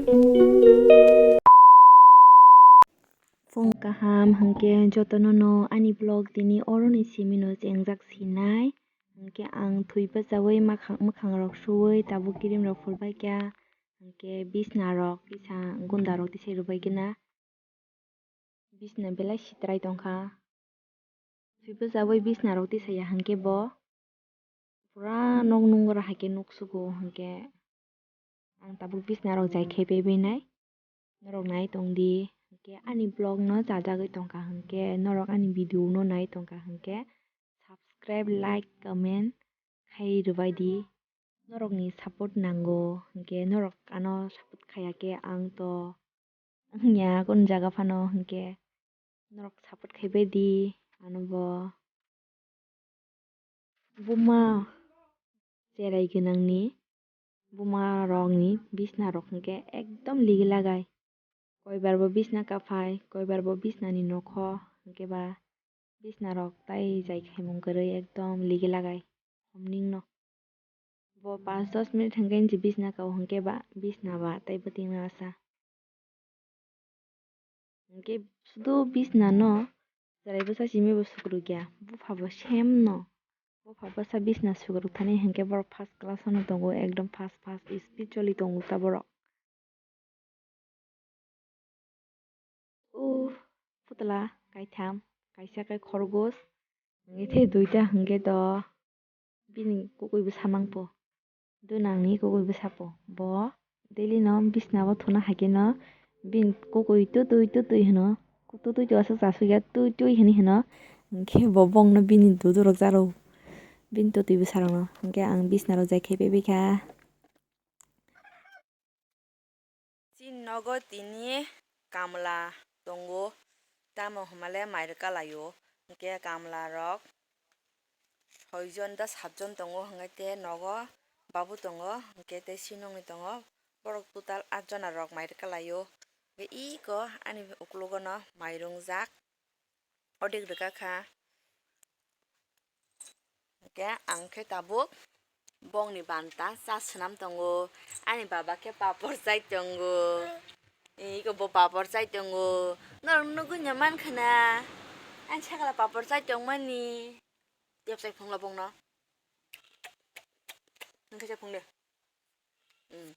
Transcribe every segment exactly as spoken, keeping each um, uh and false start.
Phung kaham, hwnkhe jotono no ani vlog tini oro ni simi no chengjak sinai. Hwnkhe ang thwi bachaui makhang, mwkhang rok suui tabuk cream rok phulbai kha. Hwnkhe bisna rok tisa gunda rok tisai rwbai gana. Bisna belai sitrai tongkha. Thwi bachaui bisna rok tisaya hwnkhe bo pura nok nungra hai khe nuksugo hwnkhe. Ang tabuk bisna rok jai khai paibai nai. Norok nai tong di. Hwnkhe ani vlog no chajagwi tongkha hwnkhe, norok ani video no nai tongkha hwnkhe, subscribe, like, comment khai rwbai di. Norok ni support nango hwnkhe, norok ano support khaiya khe ang to wngya kunu jaga phano, hwnkhe norok support khaibai di ano bo. Buma cherai gwnangni buma rokni bisna rok hwnkhe ekdom ligi lagai. Koibar bo bisna kaphai, koibar bo bisnani nokho hwnkhe ba bisna rok tai jai khaimung kwrwi ekdom ligi lagai. Omningno. Bo panch dos minute hwnkhe nji bisna kao hwnkhe ba bisna ba tei bwtwino asa. Hwnkhe sudu bisna no chwrai bwsa simi bo sukrukya. Bupha bo same no. Bupha bwsa bisna sukruk thani hwnkhe borok first class no tongo, ekdom fast fast speed choli tongo ta borok. O putla kaitham, kaisa khe khorgos, hwnkhe tei duita hwnkhe to bini kukui bwsa mangpo. Dunangni kukui bwsapo. Bo daily no bisna o thuna hai khe no bini kukui tutui tutui hwno. Tutui to aswk chasuk ya tui tui hwnwi hwno. Hwnkhe bo bongno bini dudu rok jaro. Bini tutui bwsa rokno. Hwnkhe ang bisna rok jai khai paibai kha. Chini nogo tini kamla tongo, tamo hwnmale mai rwka laio, hwnkhe kamla rok soi jon da sat jon tongo, hwnkhe te nogo babu tongo, hwnkhe te sinongni tongo, borok total at jona rok mai rwka laio. Hwnkhe iko ani ukologo no mai rongjak. Odik rwka kha. Hwnkhe ang khe tabuk bongni banta cha swnam tongo. Ani baba khe papor chai tongo. Iko bo papor chai tongo. Norok nugui ya mankha na. Ani sakala papor chai tongmani. Yapsai phungla bongno. Nang khe cha phung de. Mm.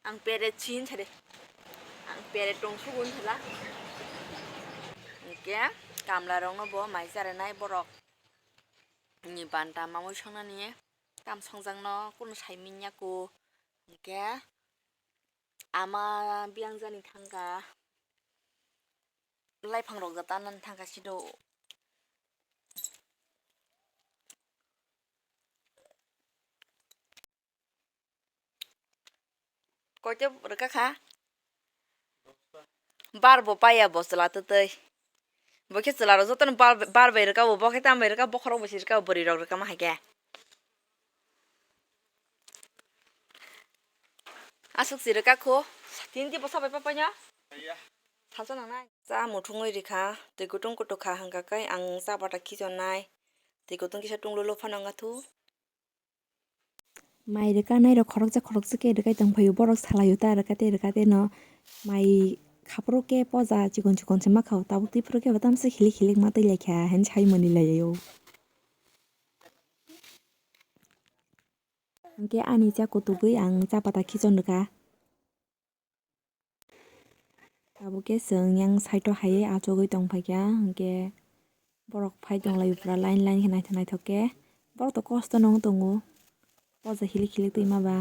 Ang pere chin sade. Ang pere tong sugun sala. Hwnkhe kamla rokno bo mai charanai borok ni banta mamui songnani tam songjakno kunu sai minya ku. Hwnkhe ama biyang jani thangkha. Laiphang rok da tanani thangkha sino. Koito rwka kha? Bar bo paya bo chwla twtwi. Bo khe chwla rok jotono bar, bar bai rwka bo, bo khe tam bai rwka, bokhorok bai se rwka, bwrwi rok rwka ma hai khe. Aswk se rwka kho, tini tei bwsa bai papaino. Salsa nangnai. Cha muthungwi rikha, twi kutung kutuk kha hwnkha khe ang cha bata khichonai. Twi kutung kisa tunglolo phano wngkha thu. Mai rwkanai rok khoroksa khoroksa khe rwkai tongphaio, borok salaio ta rwkate rwkate no mai khaphuru khe poja chikon chikon se makhao, tabuk twi phuru khe bo tamsa hilik hilik ma twi laikha hwn sai manwi laio. Hwnkhe ani cha kutugwi ang cha pata khichon rwkha. Tabuk khe chwng yang side o hai achugwi tongphaikha, hwnkhe borok phai tonglaio pura line line khe naithok naithok khe. Borok to kosto no wng tongo, poja hilik hilik twi ma ba.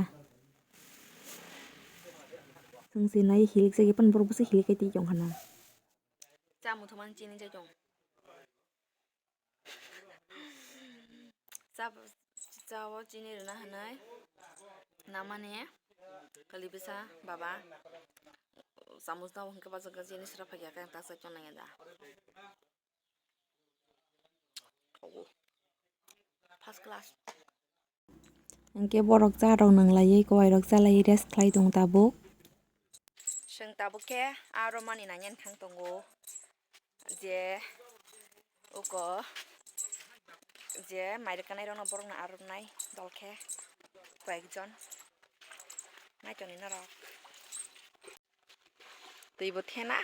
Chwng se nai hilik jagwi phano borok bwswk hilik khe twi tongkha na. Cha muthungmani chini jai tong. Cha, cha o chini rwna hwnwi namani kwlwi bwsa baba chamus no hwnkhe bachajak chini sra phaiya khe ta chai tong nai da. First class. Hwnkhe borok cha rok nwnglaiwi, kwbai rok cha laiwi rest khlai tongo tabuk. Chwng tabuk khe aro mani nangya thang tongo je uko je mai rwkanairokno borokno arwnai dol khe koyekjon nai tongwi norok. Twibo thena.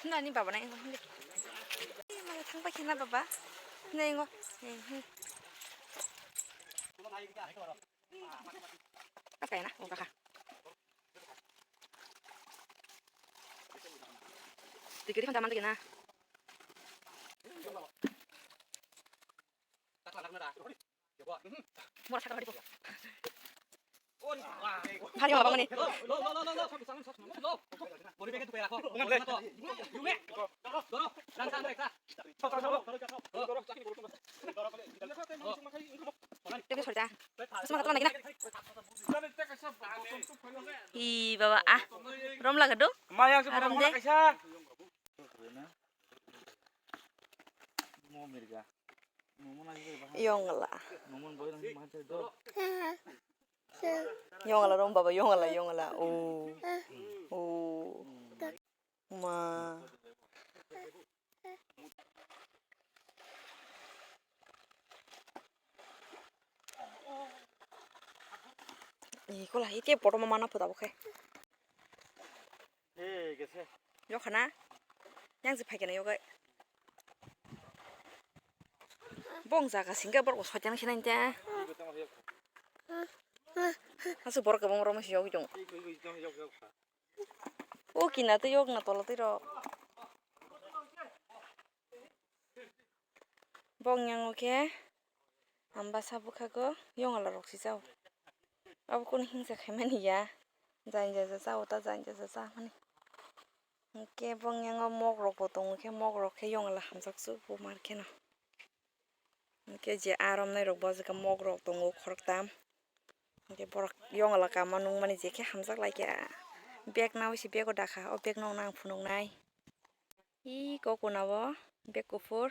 Nani baba nai. Mala thang pai khena baba. Nai ngo. Akai na, o kaka. Dikit kan taman dikit na. Mora sakar hari ko. Hari wala bangani. Teke sorry ta. Suma katla nagina. Hi baba ah. Rom laga do. Aram de. Yongla. Yongla rom baba, yongla, yongla. Oh. Oh. Ma. Ikola ike poto mama na puta bokhe. Yokhana. Yang si phaikena yogai. Bong jaga singke borok soiteng sinai te. Asuk borok kebang rok masi yogwi tong. O kina tei yok na tola tei rok. Bong yango khe ambasa bwkhago yongla rok si chao. Abo kunu hingsa khaimani ya. Janja ja chao ta janja ja cha mani. Hingke bong yango mok rok bo tongo khe mok rok khe yongla hamjak su bo mar kheno. Hingke je arom nai rok bo jeka mok rok tongo khoroktam. Hingke borok yongla kama nung mani je khe hamjak lai khe bag naui si bag o dakha o bag no nang phunuk nai. Ih, kokona o bag kuphur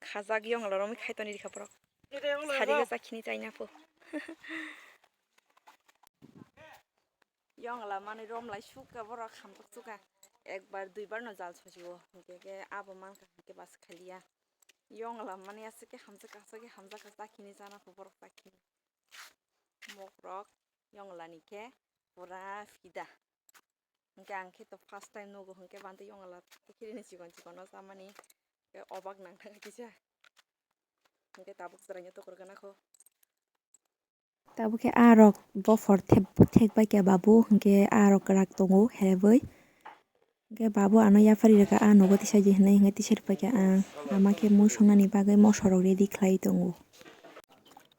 khajak yongla romwi khai toni rikha borok. Sari o chakhini chaina pho. Yongla mani romlai sukha borok hamjak sukha. Ekbar duibar no jal sosio. Hingke khe abo mankha hingke bas khaliya. Yongla mani aswk khe hamjak aswk khe hamjak chakhini chana pho borok chakhini. Mok rok yongla ni khe pura fida. Hingke ang khe to first time nugo hingke bante yongla khirini chikon chikon no chamani khe obak nang thang kisa. Hingke tabuk chwraino tukur gana kho. Tabuk khe a rok bophor thep-, thek bai khe babu hingke a rok kwrak tongo herebwi. Hingke babu ano yaphari rwkha, "Ah, nogo tisai di," hinui hingke tisai rwkha khe ang ama khe mui songnani bagwi moso rok ready khlai tongo.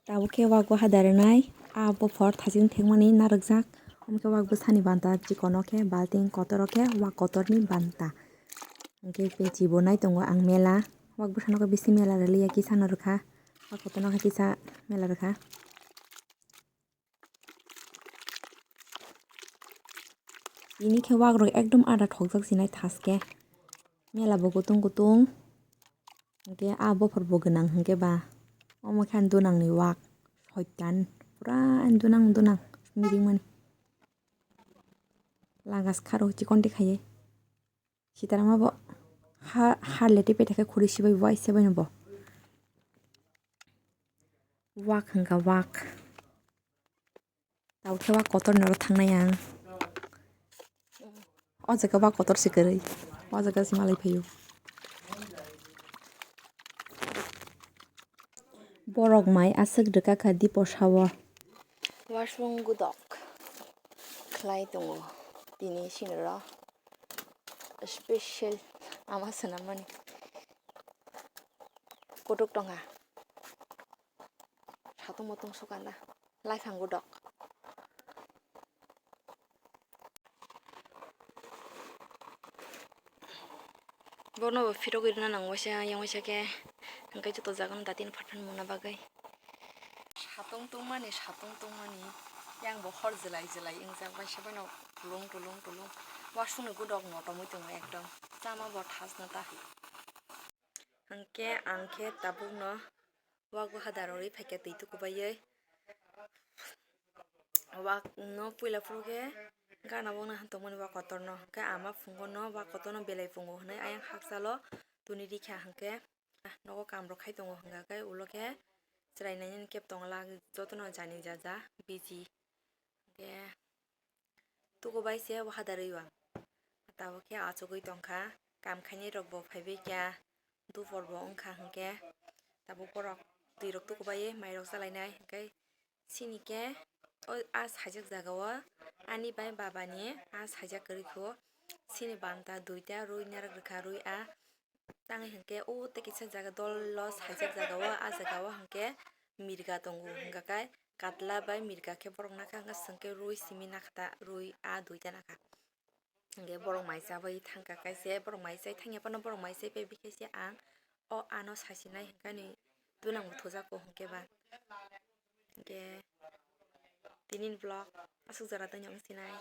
Tabuk khe wago hada rwnai, ah, bophor thaching thekmani narwkjak, omo khe wak bwsani banta chikono khe balting kotoro khe wak kotorni banta. Hingke pechi bo nai tongo ang mela, wak bwsano khe bisi mela rwliya kisa no rwkha, wak kotorno khe kisa mela rwkha. Tini khe wak rok ekdom ada thokjak sinai thaske. Mela bo kutung kutung. Hingke a bophor bo gwnang hingke ba. Omo khe ang dunang ni wak. Soitan. Pura ang dunang dunang. Miring mani. Lagas kharo chikon de khaye. Sitaram abo ha, ha lete pete khe khuri sibai bo, ai sibai no bo. Wak hingka wak. Tabuk khe wak kotor ni oro thangnai ang. O jaga wak kotor se kwrwi. O jaga se malai phaio. Borok mai aswk rwkha kha dipo sao. Wasung gudok khlai tongo tini siniro special ama swnam mani kutuk tongkha satung mutung sukanda. Laifang gudok. Bono bo phirogwi rwna nango waisa, yang waisa khe hwnkhe joto jaga no datin phathan mungna bagwi. Satung tungmani, satung tungmani, yang bo hor jwlai jwlai wngjak, waisa bono tulung tulung tulung. Wasungni gudok motomwi tongo ekdom. Chama bo thas no ta. Hwnkhe ang khe tabukno wak wahada rwgwi phaikha twi tukubaiwi. Wak no puila phuru khe gana wngna tongmani wak kotorno, hwnkhe ama phungo no wak kotorno belai phungo hwnwi ayang hakchalo tuni rikha, hwnkhe nogo kamrok khai tongo, hwnkha khe ulo khe chwrai nainani kebo tongla, jotono jani jaja biji. Hwnkhe tukubai se wahada rwi ang. Tabuk khe achugwi tongkha, kam khainai rok bo phaibai kha, dupor bo wngkha, hwnkhe tabuk borok twi rok tukubai mai rok chalainai, hwnkhe chini khe o a saijak jaga o ani bai baba ni a saijak kwrwi kho, chini banta duita rwi narak rwkha, rwi a tangwi hwnkhe o tei kisa jaga dol o saijak jaga o, a jaga o hwnkhe mirga tongo, hwnkha khe katla bai mirga khe borok nakha, hwnkhe chwng khe rwi simi nakha ta, rwi a duita nakha. Hwnkhe borok mai chabai thangkha kaisa, borok mai chai thangya phano borok mai chai phaibai khe se ang o ano sasinai hwnkhe ani duna bo thujak o hwnkhe ba. Hwnkhe tini ni vlog aswk jora tongya wng sinai.